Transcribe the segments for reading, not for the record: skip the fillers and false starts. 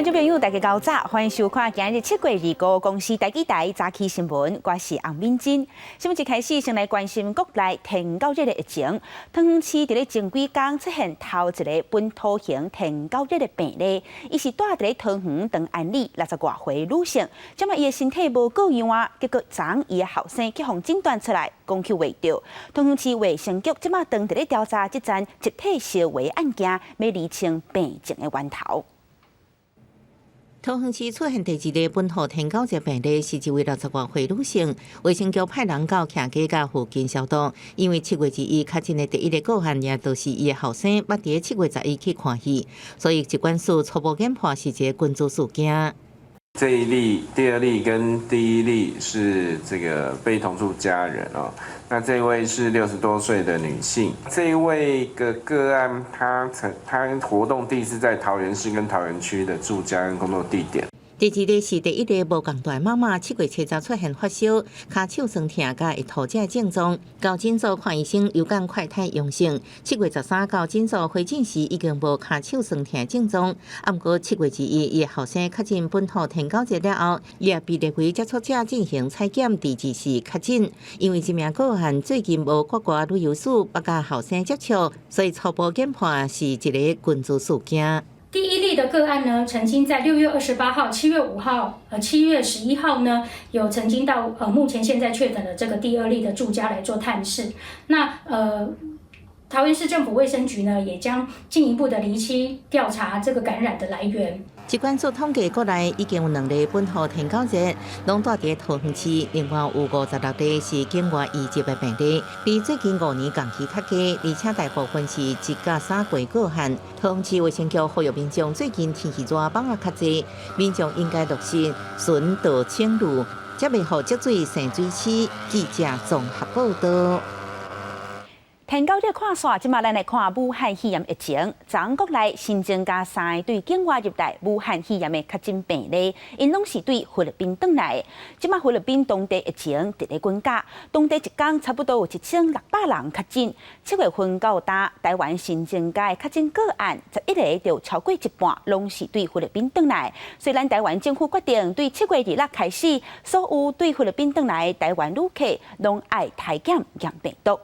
觀眾朋友，大家𠢕早，歡迎收看今日7月25公視台語台早起新聞，我是洪敏珍。新聞一開始，先來關心國內天狗熱的疫情。桃園市佇咧前幾工出現頭一个本土型天狗熱的病例，伊是蹛佇咧桃園長安里60外歲女性，這擺伊的身體無過樣啊，結果昨昏伊的後生去予診斷出來，講去患著。桃園市衛生局這擺正佇咧調查這樁集體相違案件，欲釐清病情的源頭。桃園市出現第一例本土天狗熱病例，是一位60外歲女性。衛生局派人到徛家佮附近消毒，因為7月21確診的第一个個案，也就是伊的後生，捌佇7月11去看戲，所以疾管署初步研判是一个群組事件。這一例、第二例跟第一例是這個非同住家人哦。那這位是60多歲的女性，這一位個個案，她活動地是在桃園市跟桃園區的住家跟工作地點。第二例是第一个無仝蹛媽媽，7月7日出現發燒、跤手痠疼佮會吐這症狀，到診所看醫生，有感快篩陽性。7月13到診所回診時已經無跤手痠疼症狀，啊，毋過7月21伊後生確診本土天狗熱了後，伊也被列為接觸者進行採檢，第二時確診。因為這名個案最近無國外旅遊史，捌佮後生接觸，所以初步研判是一个群組事件。第一例的個案呢，曾經在6月28號、7月5號、7月11號呢，有曾經到目前現在確診的這個第二例的住家來做探視。那桃園市政府衛生局呢，也將進一步的釐清調查這個感染的來源。疾管署統計，國內已經有兩例本土天狗熱，攏蹛佇桃園市，另外有56例是境外移入的病例，比最近5年同期較低，而且大部分是一加三過個案。桃園市衛生局呼籲民眾，最近天氣熱，蠓仔較濟，民眾應該落實巡倒清濾，才袂予積水生水螄。記者綜合報道。天狗熱看煞，這馬咱來看武漢肺炎疫情。昨昏國內新增加三个對境外入來武漢肺炎的確診病例，𪜶攏是對菲律賓轉來的。這馬菲律賓當地疫情佇咧滾加，當地一工差不多有1600人確診。7月份到今，台灣新增加的確診個案11个就超過一半，攏是對菲律賓轉來。所以咱台灣政府決定，對7月26開始，所有對菲律賓轉來的台灣旅客，攏愛篩檢驗病毒。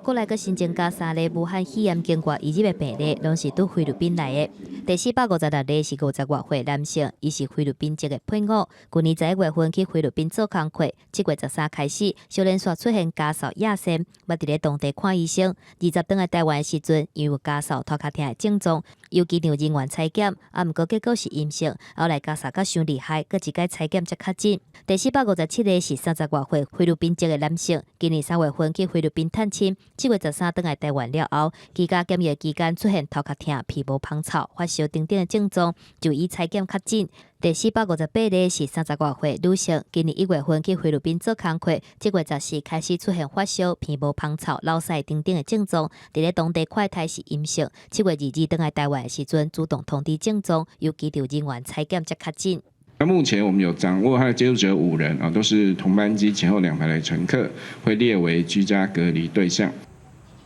國內閣新增加三例武漢肺炎境外移入的病例，攏是對菲律賓來的。第456例是50外歲男性，伊是菲律賓籍的配偶。去年11月份去菲律賓做工課，7月13開始，小連續出現咳嗽、吔疝，捌佇咧當地看醫生。20轉來台灣的時陣，因為有咳嗽、頭殼疼的症狀，由機場人員採檢，啊，毋過結果是陰性。後來咳嗽閣傷厲害，閣一擺採檢才確診。第457例是30外歲菲律賓籍的男性，今年3月份去菲律賓探親。7月13轉來台灣了後，居家檢疫期間出現頭殼疼、鼻毛芳臭、發燒等等的症狀，就醫採檢確診。第458例是30外歲女性，今年1月份去菲律賓做工課，7月14開始出現發燒、鼻毛芳臭、流屎等等的症狀，佇咧當地快篩是陰性。7月22轉來台灣的時陣，主動通知症狀，由機場人員採檢才確診。那目前我們有掌握他的接觸者5人啊，都是同班機前後兩排的乘客，會列為居家隔離對象。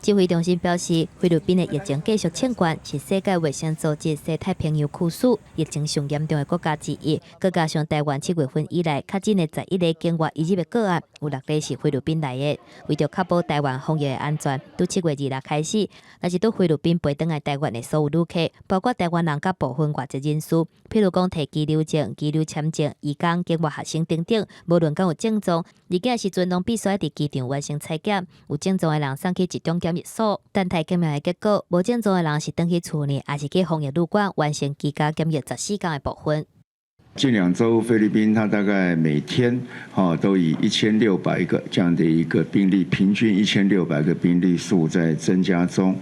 指揮中心表示，菲律賓的疫情繼續衝懸，是世界衛生組織西太平洋區域疫情上嚴重的國家之一。閣加上台灣7月份以來確診的11个境外移入的個案，有六例是菲律賓來的。為著確保台灣防疫的安全，對7月26開始，若是對菲律賓飛轉來台灣的所有旅客，包括台灣人佮部分外籍人士，譬如講提居留證、居留簽證、移工、境外學生等等，無論敢有症狀，入境時陣攏必須愛佇機場完成採檢。有症狀的人送去集中檢疫所，等待檢驗的結果。無症狀的人是轉去厝內，抑是去防疫旅館完成居家檢疫14天的部分。近2周，菲律賓它大概每天都以1600個這樣的一個病例，平均1600個病例數在增加中。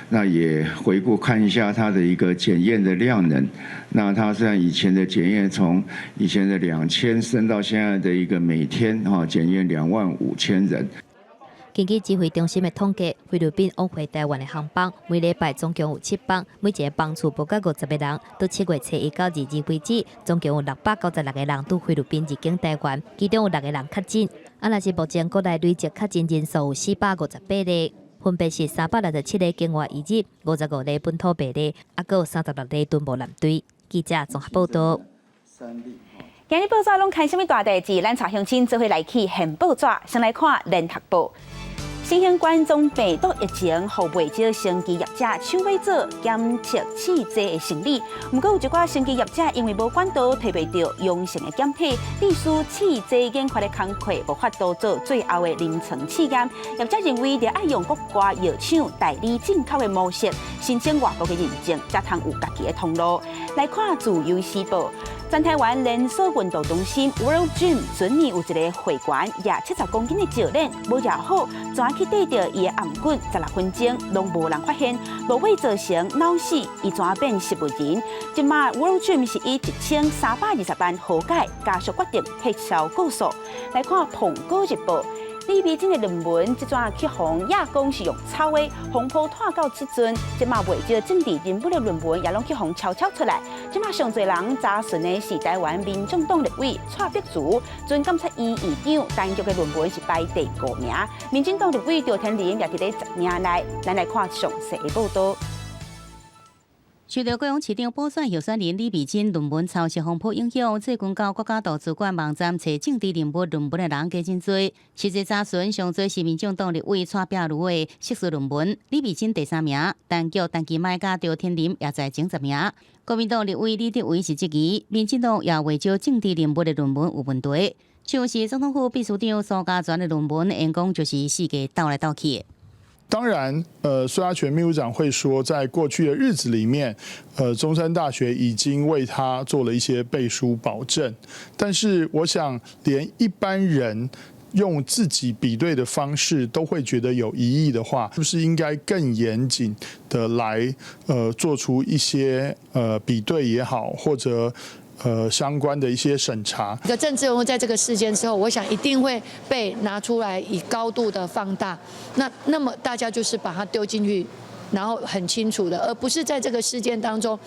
那也回顧看一下它的一個檢驗的量能，那它雖然以前的檢驗從以前的2000升到現在的一個每天檢驗25,000人。根據指揮中心的統計，菲律賓往回台灣的航班每禮拜總共有七班，每一个班次無到50個人。到7月初一到22為止，總共有696個人對菲律賓入境台灣，其中有六個人確診。啊，若是目前國內累計確診人數有458例。分別是367例境外移入，55例本土病例，猶閣有36例屯部艦隊。記者綜合報道。今日報紙攏看啥物大代誌？咱帶鄉親做伙來去現報紙，先來看聯合報。新型冠狀病毒疫情，予袂少生技業者搶欲做檢測試劑的生理。毋過有一寡生技業者因為無管道提袂著陽性的檢體，致使試劑研發的工課無法度做最後的臨床試驗。業者認為，著愛用國外藥廠代理進口的模式，申請外國的認證，才通有家己的通路。來看自由時報。全台灣連鎖運動中心 World Gym 前年有一个會員，舉70公斤的石鏈，無舉好，怎去綴著伊的頷頸，16分鐘攏無人發現，落尾造成腦死，伊轉變植物人。這馬 World Gym 是以1320萬和解，家屬決定撤銷告訴。來看《蘋果日報》。李美珍的論文，這陣去予指講是用抄的，風波湠到這陣，這馬袂少政治人物的論文也攏去予抄抄出來。這馬上濟人查詢的是台灣民眾黨立委蔡碧如，前監察院院長陳菊的論文是排第五名。民進黨立委趙天麟也佇咧10名內，咱來看詳細的報道。受著高雄市長補選候選人李美珍論文抄襲風波影響，最近到國家圖書館網站揣政治人物論文的人加真濟。實際查詢上濟是民進黨立委蔡壁如的碩士論文，李美珍第三名，陳菊、陳其邁佮趙天麟也在前10名。國民黨立委李德維是質疑，民進黨也袂少政治人物的論文有問題，像是總統府秘書長蘇嘉全的論文，𪜶講就是四界鬥來鬥去。當然，蘇嘉全秘書長會說，在過去的日子裡面，中山大學已經為他做了一些背書保證。但是，我想連一般人用自己比對的方式都會覺得有疑義的話，是不是應該更嚴謹的來，做出一些比對也好，或者相關的一些審查。一個政治人物在這個事件之後，我想一定會被拿出來以高度的放大。那麼大家就是把它丟進去，然後很清楚的，而不是在這個事件當中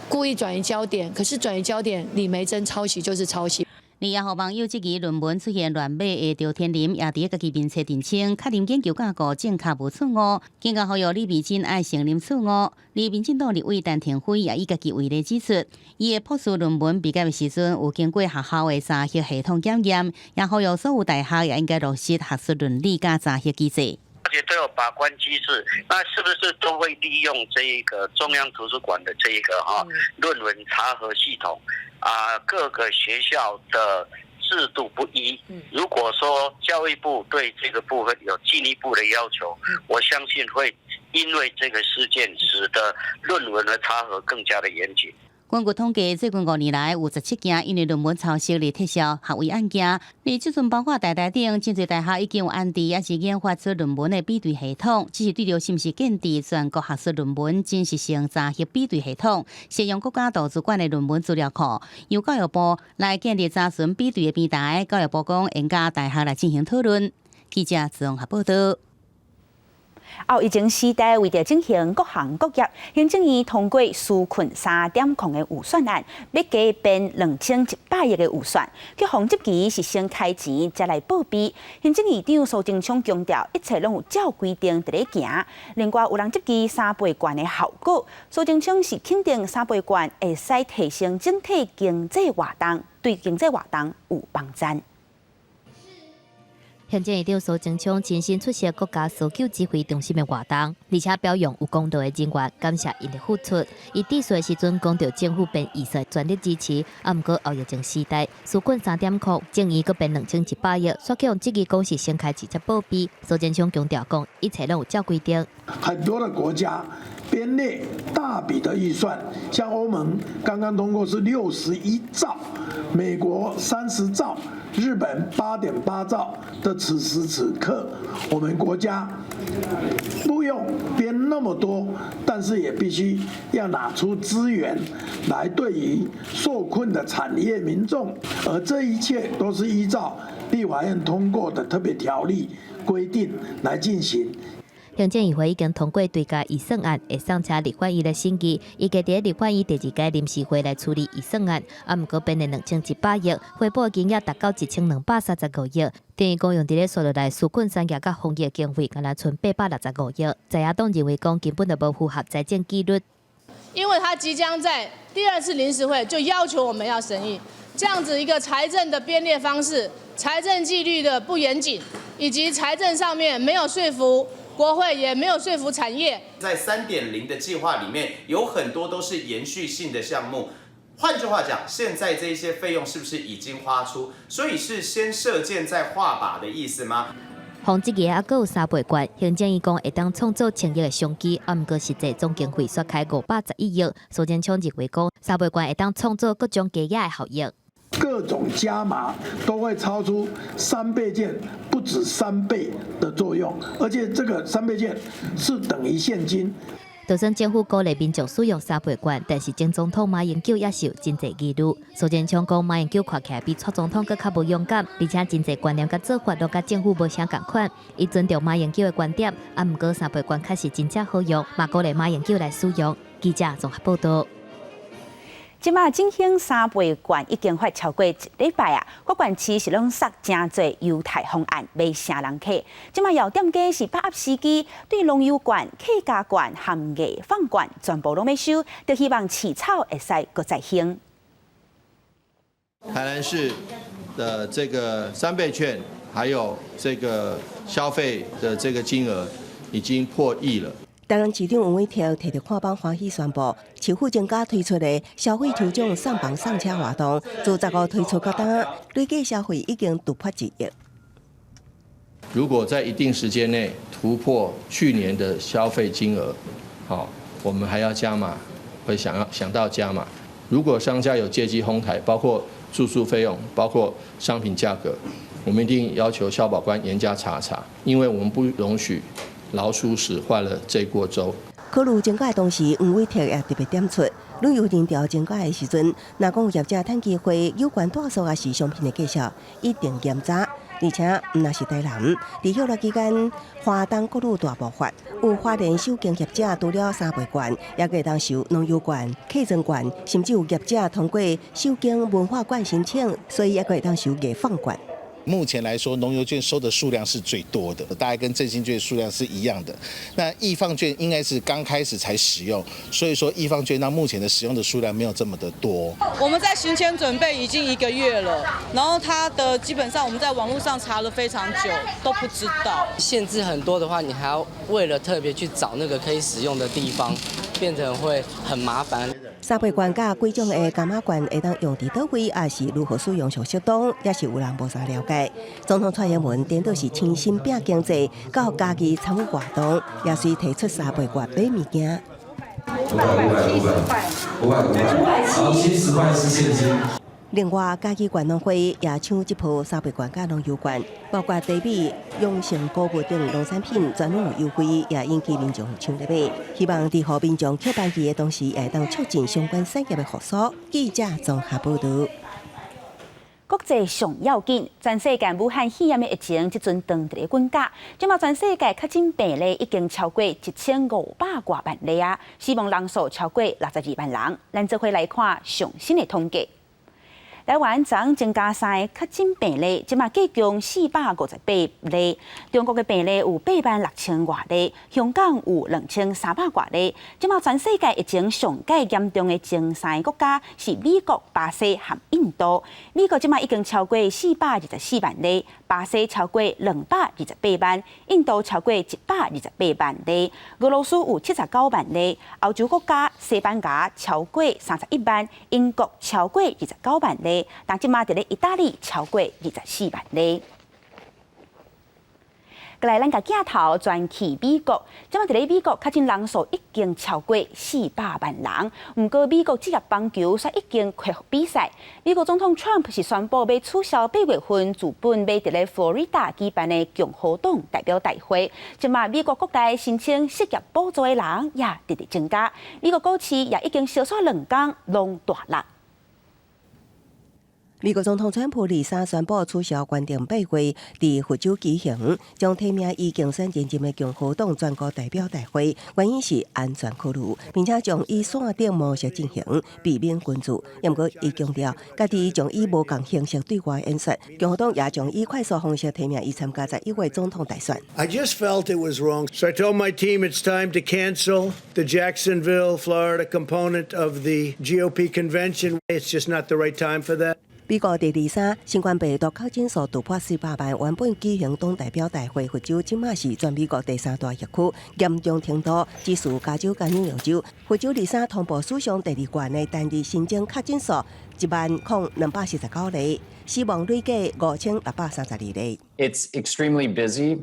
故意轉移焦點。可是轉移焦點，李眉蓁抄襲就是抄襲。而也予網友質疑論文出現亂碼的趙天麟，也佇家己面冊澄清，確認研究架構正確無錯誤，更加呼籲李美珍愛承認錯誤。而民進黨立委陳亭妃也以家己為例指出，伊的博士論文畢業的時陣有經過學校的查核系統檢驗，也呼籲所有大學也應該落實學術倫理佮查核機制。而且都有把關機制，那是不是都會利用這一個中央圖書館的這一個哈論文查核系統？啊，各個學校的制度不一。如果說教育部對這個部分有進一步的要求，我相信會因為這個事件，使得論文的查核更加的嚴謹。根據統計，最近5年來有17件因為論文抄襲而撤銷學位案件。而這陣包括台大等真濟大學已經有安置，抑是研發出論文的比對系統，只是對著是毋是建置全國學術論文真實性查核比對系統，先用國家圖書館的論文資料庫，由教育部來建立查詢比對的平台。教育部講，會佮大學來進行討論。記者綜合報道。後疫情時代，為著振興各行各業，行政院通過紓困3.0的預算案，欲加編2100億的預算。去予質疑是先開錢，才來報備。行政院長蘇貞昌強調，一切攏有照規定佇咧行。另外有人質疑三倍券的效果，蘇貞昌是肯定三倍券會使提升整體經濟活動，對經濟活動有幫助。行政院長蘇貞昌親身出席國家搜救指揮中心的活動，而且表揚有功勞的人員，感謝𪜶的付出。伊致辭的時陣講著政府編預算全力支持，啊，毋過後疫情時代，紓困3.0，政院閣編2100億，煞去予質疑講是先開錢才報備。蘇貞昌強調講，一切攏有照規定。很多的國家編列大筆的預算，像歐盟剛剛通過是61兆，美國30兆。日本8.8兆的此時此刻，我們國家不用編那麼多，但是也必須要拿出資源來對於受困的產業民眾，而這一切都是依照立法院通過的特別條例規定來進行。行政院會已經通過追加預算案，會送請立法院來審議，預計佇立法院第二屆臨時會來處理預算案。啊，毋過編列2100億，回補金額達到1235億，等於講用佇咧紲落來紓困產業佮防疫經費，敢若賰865億。在野黨認為講根本就無符合財政紀律。因為他即將在第二次臨時會就要求我們要審議，這樣子一個財政的編列方式、財政紀律的不嚴謹，以及財政上面沒有說服國會，也沒有說服產業。在3.0的計劃裡面，有很多都是延續性的項目。換句話講，現在這些費用是不是已經花出？所以是先射箭再畫靶的意思嗎？防這個還閣有三倍券，行政院講會當創造千億的商機，啊，毋過實際總經費煞開511億。蘇貞昌認為講，三倍券會當創造各種加額的效益。各種加碼都會超出三倍券不止三倍的作用，而且這個三倍券是等於現金。就算政府鼓勵民眾使用三倍券，但是前總統馬英九也是有真濟疑慮。蘇貞昌講，馬英九看起來比蔡總統閣較無勇敢，而且真濟觀念佮做法攏佮政府無啥仝款。伊尊重馬英九的觀點，啊，毋過三倍券確實真正好用，嘛鼓勵馬英九來使用。記者綜合報導。這馬進行三倍券已經發超過一禮拜啊，各縣市是攏殺誠濟優待方案，袂啥人客。這馬有店家是把握時機，對農遊券、客家券和藝坊券全部攏欲收，就希望市場會使閣再興。台南市的這個三倍券，還有這個消費的這個金額已經破億了。台南市長黃偉哲提著看板歡喜宣布，市府增加推出的消費抽獎送房送車活動，自15推出到今，累計消費已經突破1億。如果在一定時間內突破去年的消費金額，好，我們還要加碼，會想要想到加碼。如果商家有借機哄抬，包括住宿費用，包括商品價格，我們一定要求消保官嚴加查查，因為我們不容許老鼠屎壞了這鍋粥。考慮增加的同時，黃偉哲也特別點出，旅遊人潮增加的時陣，若講有業者趁機會有關住宿抑是商品的介紹，一定嚴查。而且毋但是台南，佇歇熱期間，花東國旅大爆發，有花蓮手工業者除了三倍券，也會當收農遊券、客莊券，甚至有業者通過手工文化館申請，所以也會當收藝坊券。目前來說，農遊券收的數量是最多的，大概跟振興券數量是一樣的。那藝坊券應該是剛開始才使用，所以說藝坊券到目前的使用的數量沒有這麼的多。我們在行前準備已經一個月了，然後它的基本上我們在網絡上查了非常久，都不知道。限制很多的話，你還要為了特別去找那個可以使用的地方，變成會很麻煩。三倍券佮幾種的加碼券會當用佇佗位，抑是如何使用上適當，也是有人無啥了解。總統蔡英文顛倒是親身拚經濟，到嘉義參與活動，也隨提出三倍券買物件。500、500、500、500、570塊是現金。另外，嘉義縣農會也搶這波三倍券佮農遊券，包括茶米、養成穀物等農產品全攏有優惠，也引起民眾搶來買。希望佇予民眾抾便宜的同時，也會當促進相關產業的復甦。記者綜合報導。國際上要緊，全世界武漢肺炎的疫情這陣當佇咧滾價，這馬全世界確診病例已經超過1500外萬例啊，死亡人數超過62萬人。咱做伙來看上新的統計。台灣昨增加三个確診病例，這馬計共458例。中國的病例有8萬6千外例，香港有2300外例。這馬全世界疫情上蓋嚴重的前三个國家是美國、巴西和印度。美國這馬已經超過424萬例，巴西超過228萬，印度超過128萬例。俄羅斯有79萬例，歐洲國家西班牙超過31萬，英國超過29萬例。但這馬佇咧意大利超過24萬例。過來，咱共鏡頭轉去美國，這馬佇咧美國確診人數已經超過400萬人。毋過美國職業棒球煞已經恢復比賽。美國總統川普是宣布欲取消8月份原本欲佇咧佛羅里達舉辦的共和黨代表大會。這馬美國國內申請失業補助的人也直直增加。美國股市也已經燒煞兩工攏大落。美國總統川普二三宣布取消原定8月佇佛州舉行將提名伊競選連任的共和黨全國代表大會，原因是安全考慮，並且將以線頂模式進行，避免群聚。毋過伊強調，家己將以無仝形式對外演說，共和黨也將以快速方式提名伊參加11月總統大選。 I just felt it was wrong, so I told my team it's time to cancel the Jacksonville, Florida component of the GOP convention. It's just not the right time for that. 美國佇二三新冠病毒確診數突破400萬，原本舉行黨代表大會，佛州這馬是全美國第三大疫區，嚴重程度只輸加州佮紐約州。佛州二三通報史上第二懸的單日新增確診數10,249例，死亡累計5632例。 It's extremely busy,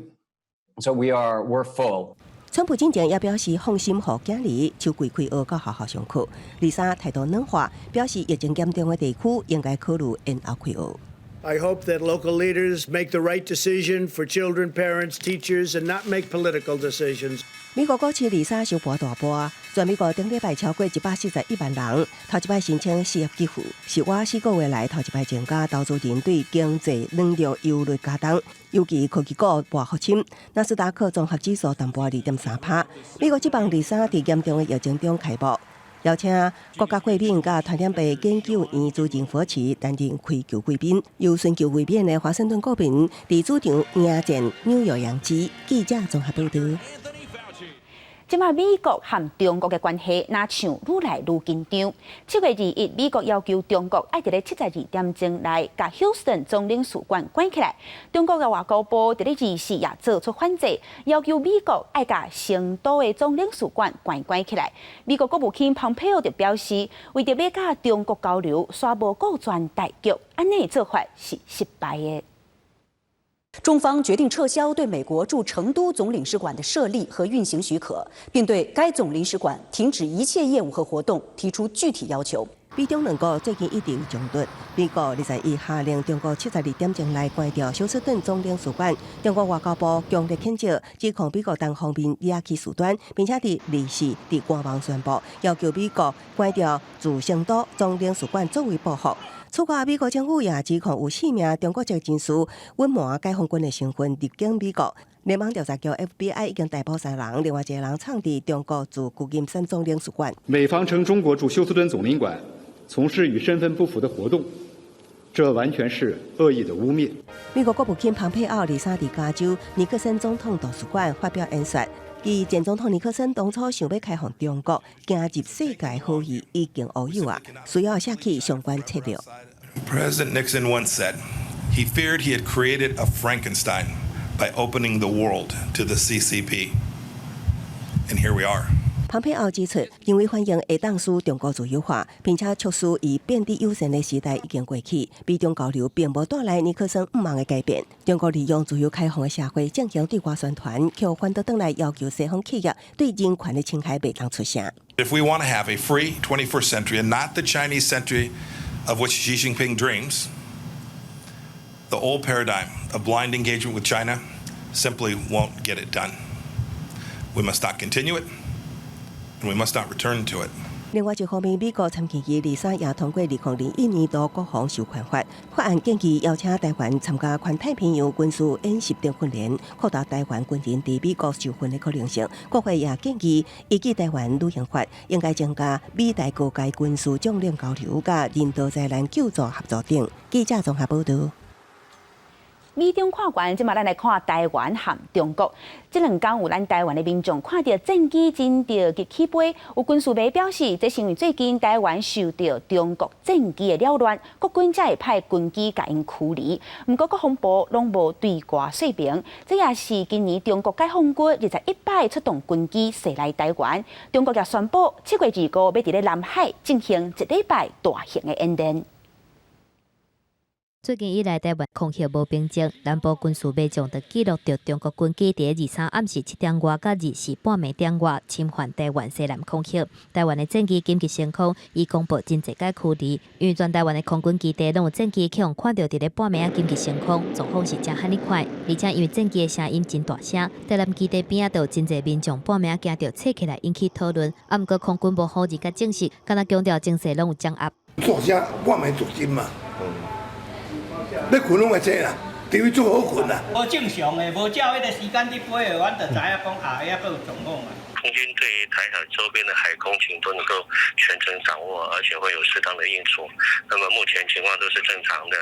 so we're full. 川普進前也表示放心，予囝兒秋季開學到學校上課。二三態度軟化，表示疫情嚴重的地區應該考慮延後開學。 I hope that local leaders make the right decision for children, parents, teachers, and not make political decisions. 美國股市二三收盤大跌，全美國頂禮拜超過141萬人頭一擺申請失業給付，是倚4個月來頭一擺增加。投資人對經濟軟著憂慮加重，尤其科技股跋予深。納斯達克綜合指數重跌2.3%。美國職棒二三佇嚴重的疫情中開幕，邀請國家過敏佮傳染病研究院主任佛奇擔任開球貴賓，由尋求衛冕的華盛頓國民佇主場迎戰紐約洋基。記者綜合報導。這馬美國和中國的關係，若像愈來愈緊張。7月21，美國要求中國愛佇咧72點鐘內，共休斯頓總領事館關起來。中國的外交部佇咧24也做出反制，要求美國愛共成都的總領事館關關起來。美國國務卿蓬佩奧就表示，為著欲佮中國交流，煞無顧全大局，按呢做法是失敗的。中方決定撤銷對美國駐成都總領事館的設立和運行許可，並對該總領事館停止一切業務和活動提出具體要求。美中兩國最近一直有衝突。美國21下令中國72點鐘內關掉休斯頓總領事館。中國外交部強烈譴責，指控美國單方面惹起事端，並且佇24佇官網宣布，要求美國關掉駐成都總領事館作為報復。此外，美國政府也指控有四名中國籍人士隱瞞解放軍的身份入境美國。聯邦調查局 FBI 已經逮捕三人，另外一個人藏佇中國駐舊金山總領事館。美方稱中國駐休斯敦總領館從事與身份不符的活動，這完全是惡意的污衊。美國國務卿蓬佩奧23佇加州尼克森總統圖書館發表演說。其前總統尼克森當初想欲開放中國，行入世界好意已經烏有啊，需要捨棄相關策略。 President Nixon once said he feared he had created a Frankenstein by opening the world to the CCP. And here we are. 蓬佩奧指出，認為繁榮會當使中國自由化，並且促使伊變得友善的時代已經過去。美中交流並無帶來尼克森向望的改變。中國利用自由開放的社會進行對外宣傳，卻反倒轉來要求西方企業對人權的侵害袂當出聲。 If we want to have a free 21st century and not the Chinese century of which Xi Jinping dreams, the old paradigm of blind engagement with China simply won't get it done. We must not continue it. And we must not return to it. 另外一方面，美國參議院二三也通過2021年度國防授權法，法案建議邀請台灣參加環太平洋軍事演習等訓練，擴大台灣軍人佇美國受訓的可能性。國會也建議依據台灣旅行法，應該增加美台高階軍事將領交流、佮人道災難救助合作等。記者綜合報導。美中看懸，這馬咱來看台灣和中國。這兩工有咱台灣的民眾看著戰機真著急起飛，有軍事迷表示，這是因為最近台灣受著中國戰機的擾亂，國軍才會派軍機共𪜶驅離。毋過國防部攏無對外說明，這也是今年中國解放軍21擺出動軍機襲來台灣。中國也宣布7月25欲佇咧南海進行一禮拜大型的演練。最近以來，台灣空域無平靜，南部軍事迷眾就記錄著中國軍機佇23暗時7點外佮24半暝點外侵犯台灣西南空域。台灣的戰機緊急升空，已公布真濟擺驅離，因為全台灣的空軍基地攏有戰機去予看著佇咧半暝仔緊急升空，狀況是誠罕呢款。而且因為戰機的聲音真大聲，台南基地邊仔就有真濟民眾半暝仔驚著醒起來引起討論。啊，毋過空軍無否認佮證實，敢若強調情勢攏有掌握。做聲半暝做真嘛。欲睏攏會這啦，除非做好睏啦。無正常的，無照彼个時間佇飛的，阮就知影講啊，猶閣有狀況啊。空軍對於台海周邊的海空情都能夠全程掌握，而且會有適當的應處。那麼目前情況都是正常的。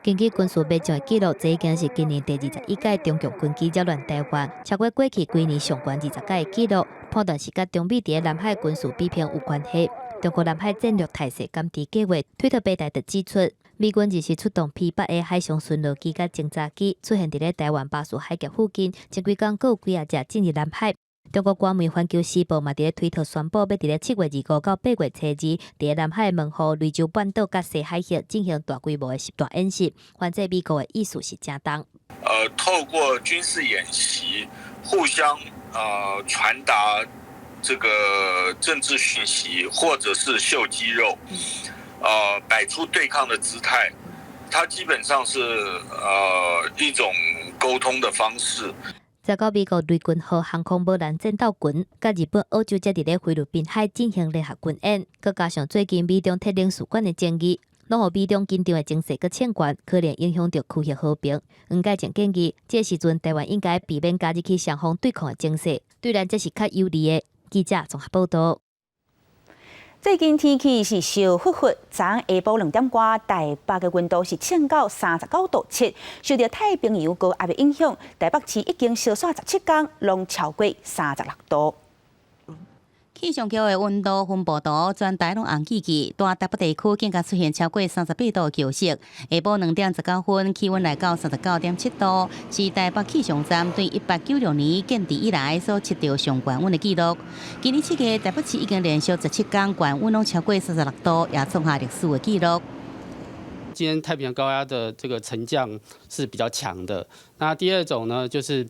根據軍事備戰記錄，這已經是今年第21屆中共軍機擾亂台灣，超過過去幾年上懸20屆的記錄，判斷是佮中美佇南海軍事比拼有關係。中國南海戰略態勢監視計劃推特平台就指出，美軍日時出動 P-8A 海上巡邏機佮偵察機，出現佇咧台灣巴士海峽附近，前幾工閣有幾仔隻進入南海。中國官媒《環球時報》嘛佇咧推特宣布，欲佇咧7月25到8月初二，佇咧南海門戶、雷州半島佮西海域進行大規模的實彈演習。反制美國的意思是誠重。透過軍事演習，互相傳達這個政治訊息，或者是秀肌肉，擺出對抗的姿態，它基本上是一種溝通的方式。再到美國雷根號航空母艦戰鬥群，佮日本澳洲則佇咧菲律賓海進行聯合軍演，閣加上最近美中核領事館的爭議，攏予美中緊張的情勢閣升懸，可能影響著區域和平。黃介正建議，這時陣台灣應該避免加入去雙方對抗的情勢，對咱才是較有利的。記者綜合報道。最近天氣是燒煜煜，昨下晡2點外，台北的溫度是衝到39.7度，受著太平洋高壓的影響，台北市已經相紲17工，攏超過36度。氣象局的溫度分布圖，全台攏紅記記，大台北地區更加出現超過38度的潮汐。下晡2點19分，氣溫來到39.7度，是台北氣象站對1896年建置以來所測著上懸溫的紀錄。今年7月，台北市已經連續17工懸溫攏超過36度，也創下歷史的紀錄。今天太平洋高壓的這個沉降是比較強的。那第二種呢，就是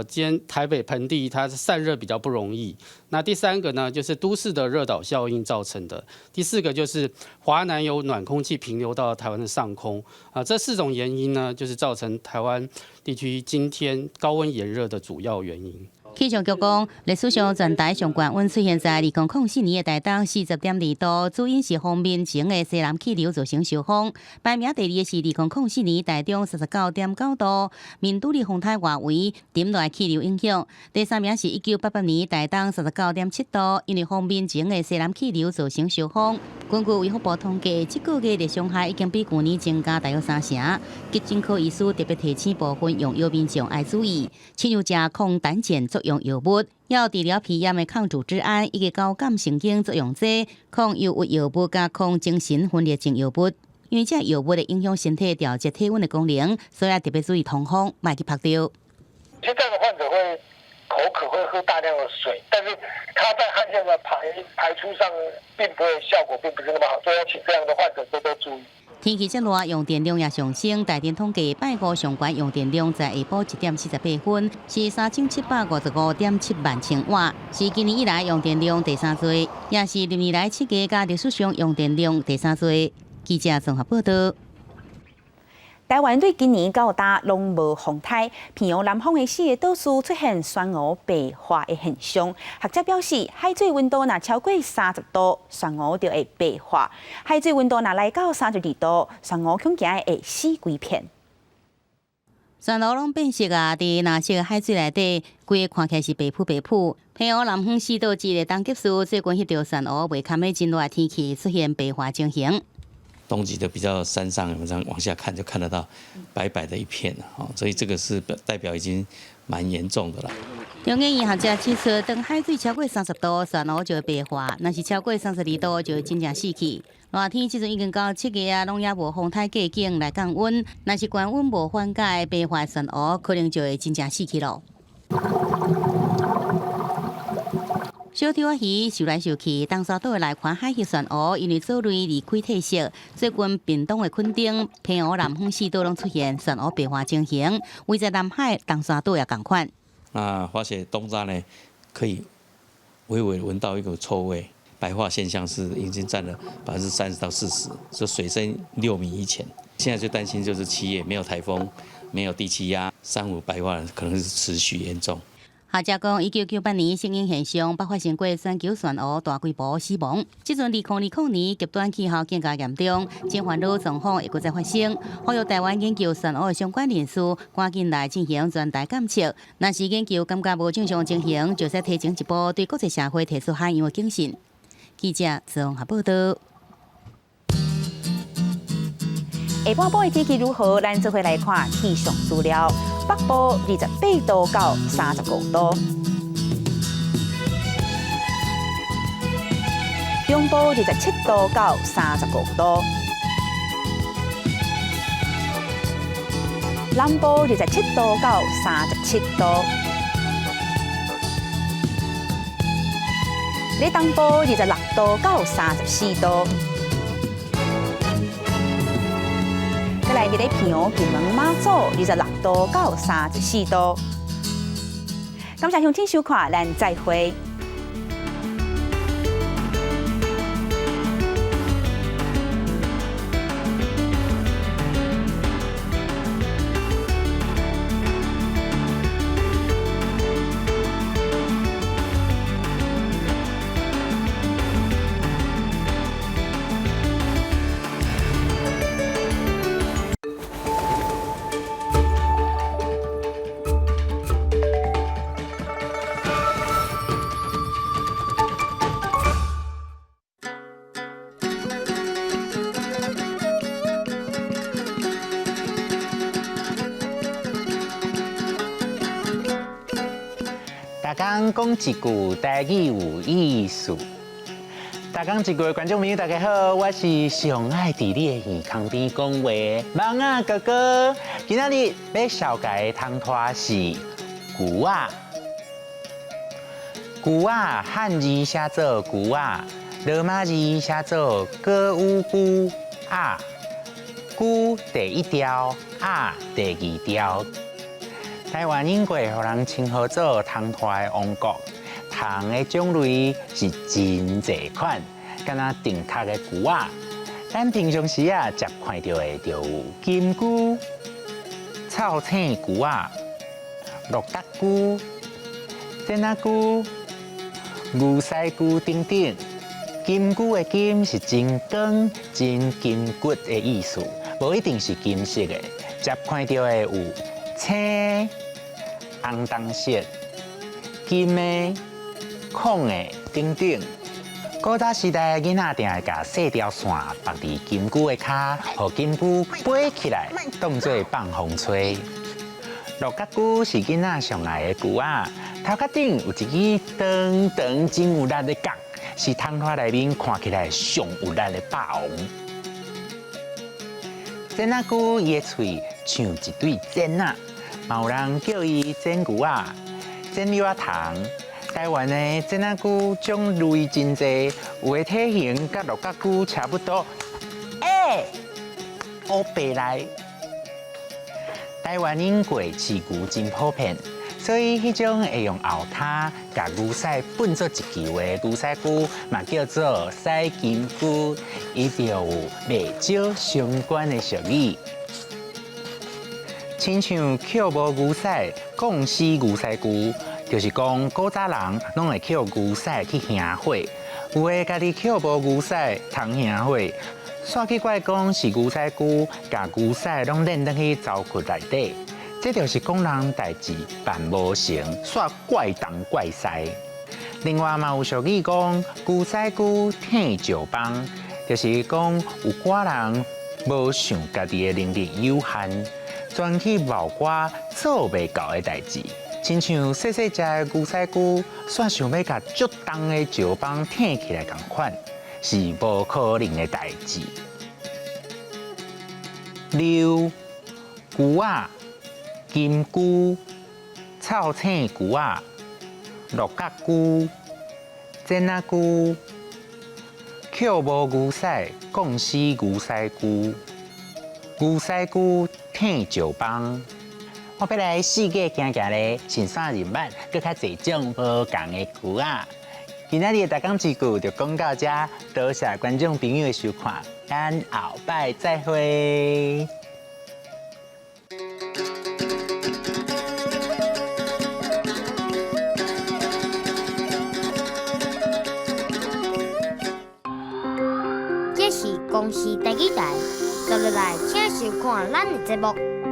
今天台北盆地它散熱比較不容易。那第三個呢，就是都市的熱島效應造成的。第四個就是華南有暖空氣平流到台灣的上空。啊，這四種原因呢，就是造成台灣地區今天高溫炎熱的主要原因。氣象局講，歷史上全台上懸溫出現在2004年的台東40.2度，主因是鋒面前的西南氣流造成受風。排名第二的是2004年台中39.9度，面拄佇風台外圍沉落氣流影響。第三名是1988年台東39.7度，因為鋒面前的西南氣流造成受風。根據衛福部統計，這個月熱傷害已經比舊年增加大約三成。急診科醫師特別提醒部分用藥民眾愛注意，親像食抗膽鹼作用藥物，猶治療皮炎的抗組織胺，以及交感神經作用劑、抗憂鬱藥物佮抗精神分裂症藥物。因為這藥物會影響身體調節體溫的功能，所以特別注意通風，莫去曝著。其實這樣的患者會口渴，會喝大量的水，但是他在汗腺的排出上並不會效果，並不是那麼好，所以要請這樣的患者多多注意。天氣這熱，用電量也上升。台電統計，拜五上懸用電量在下晡1點48分，是3755.7萬千瓦，是今年以來用電量第三多，也是歷年來7月佮歷史上用電量第三多。記者綜合報道。台灣對今年到今攏無風颱，澎湖南方的四個島嶼出現珊瑚白化的現象。學者表示，海水溫度若超過30度，珊瑚就會白化；海水溫度若來到32度，珊瑚恐驚會死規片。珊瑚攏變色啊！佇藍色海水內底，規個看起來是白浡白浡。澎湖南方四島之一的東吉嶼最近翕著珊瑚袂堪的真熱的天氣出現白化情形。冬季的比較山上，我們這樣往下看就看得到白白的一片了，所以這個是代表已經蠻嚴重的啦。中研院學者指出，當海水超過30度，珊瑚就會白化；若是超過32度，就會真正死去。熱天這陣已經到7月啊，攏猶無風颱過境來降溫，若是懸溫無緩解，白化珊瑚可能就會真正死去咯。小丑仔魚游來游去，東沙島的內環海域珊瑚因為藻類離開褪色，最近屏東的墾丁、澎湖南方四島攏出現珊瑚白化情形，位在南海東沙島也仝款。那發現東沙呢，可以微微聞到一個臭味，白化現象是已經佔了30%到40%，就水深6米以淺。現在最擔心就是7月沒有颱風，沒有低氣壓，珊瑚白化可能是持續嚴重。學者講，1998年聖嬰現象捌發生過全球漩渦大規模死亡。這陣2020年極端氣候更加嚴重，真煩惱狀況會閣再發生。呼籲台灣研究漩渦的相關人士趕緊來進行全台監測。若是研究感覺無正常情形，就使提前一步對國際社會提出海洋的警訊。記者綜合報道。下半晡的天氣如何？咱做伙來看氣象資料。北部28度到35度，中部27度到35度，南部27度到37度，咧東部26度到34度。再來，佇咧平陽、金門、馬祖，26度到34度。感謝鄉親收看，咱再會。逐工講一句台語有意思。逐工一句的觀眾朋友，大家好，我是上愛佇你的耳孔邊講話的蠓仔哥哥。今仔日欲紹介的窗拖是龜仔。龜仔漢字寫做龜仔，羅馬字寫做歌舞龜仔。龜第一調，仔第二調。台灣永過予人稱呼做窗拖的王國，虫的種類是真濟款，敢若定殼的龜仔。咱平常時啊，捷看著的就有金龜、臭青龜仔、鹿角龜、剪仔龜、牛屎龜等等。金龜的金是真光、真筋骨的意思，無一定是金色的。捷看著的有青、紅銅色、金的、孔的等等。古早時代囡仔定會共細條線縛佇金龜的跤，予金龜飛起來，當做放風吹。鹿角龜是囡仔上愛的龜仔，頭殼頂有一支長長真有力的角，是窗拖內面看起來上有力的霸王。剪仔龜伊的喙像一對剪仔，嘛有人叫伊剪龜仔、剪蓼仔蟲。台灣的剪仔龜種類真濟，有的體型佮鹿角龜差不多。欸，烏白來。台灣永過飼牛真普遍，所以彼種會用後跤共牛屎糞做一球的牛屎龜，嘛叫做屎金龜，伊就有袂少相關的俗語。親像抾無牛屎，摃死牛屎龜，就是講古早人攏會抾牛屎去燃火，有的家己抾無牛屎通燃火，煞去怪講是牛屎龜，共牛屎攏練轉去槽窟內底，這就是講人代誌辦無成，煞怪東怪西。另外嘛有俗語講，牛屎龜退石枋，就是講有寡人無想家己的能力有限，專去謀寡做袂到的代誌，親像細細隻的牛屎龜，煞想欲共足重的石枋退起來仝款，是無可能的代誌。溜龜仔、金龜、臭青龜仔、鹿角龜、剪仔龜、抾無牛屎，摃死牛屎龜、牛屎龜退石枋。我欲來四界行行咧，順紲認捌閣較濟種無仝的龜仔。今仔日的逐工一句就講到這，多謝觀眾朋友的收看，咱後擺再會。收看咱的節目。